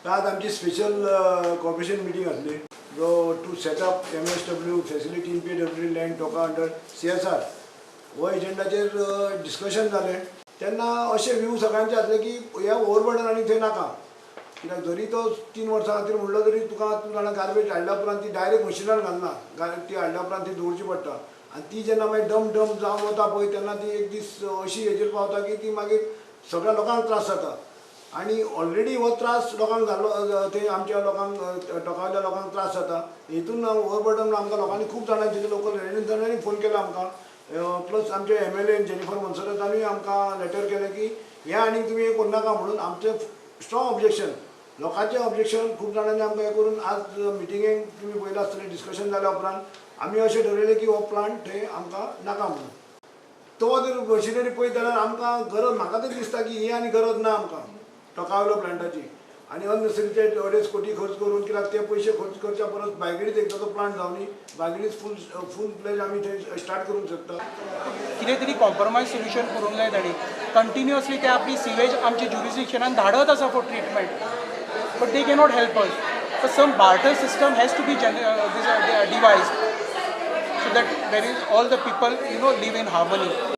आज आमची special corporation meeting आसली जो to set up MSW facility in PWD land Toka under CSR हो एजंडाचेर डिस्कशन जालें. तेन्ना अशे व्यू सगळ्यांचे आसले की हे ओवरबर्डन आनी थंय नाका, कित्याक जरी तो 3 वर्सां खातीर म्हणलो तरी तुका, तूं जाणा, गार्बेज हाडल्या उपरांत ती डायरेक्ट मशिनान घालना, ती हाडल्या उपरांत ती दवरची पडटा आनी ती जेन्ना मागीर डम डम जावन वता पळय, तेन्ना ती एक दीस अशी हेजेर पावता की ती मागीर सगळ्या लोकांक त्रास जाता. आनी ऑलरेडी हो त्रास लोकांक जाल्लो, ते आमच्या लोकांक, टोकावयल्या लोकांक त्रास जाता. हितून ओवरबर्डन आमकां लोकांनी, खूब जाणांनी, लोकल रेजिडेंट्सांनी फोन केला आमकां, प्लस आमचे एमएलए जेनिफर मोन्सेरातानूय आमकां लेटर केलें की हें आनीक तुमी हें करनाका म्हणून. आमचें स्ट्रॉंग ऑब्जेक्शन, लोकांचें ऑब्जेक्शन, खूब जाणांनी आमकां हें करून आज मिटिंगेक तुमी पळयलां आसतलें, डिस्कशन जाल्या उपरांत आमी अशें ठरयलें की हो प्लांट थंय आमकां नाका म्हणून. तो जर मशिनरी पळयत जाल्यार आमकां गरज, म्हाका तरी दिसता की ही आनी गरज ना आमकां टोकावयलो प्लांटाची आनी अननेसेसरी ते 2.5 कोटी खर्च करून. कित्याक ते पयशे खर्च करच्या परस बायगिणीच एकदां तो प्लांट जावनी, बायगिणीच फूल फूल फ्लेज आमी थंय स्टार्ट करूंक शकता. कितें तरी कॉम्प्रोमायज सोल्युशन करूंक जाय. तांणी कंटिन्युअसली ते आपली सिवेज आमच्या ज्युरिस्डिक्शनान धाडत आसा for treatment, but they cannot help us. Some barter system has to be devise so that there is all the people live in harmony.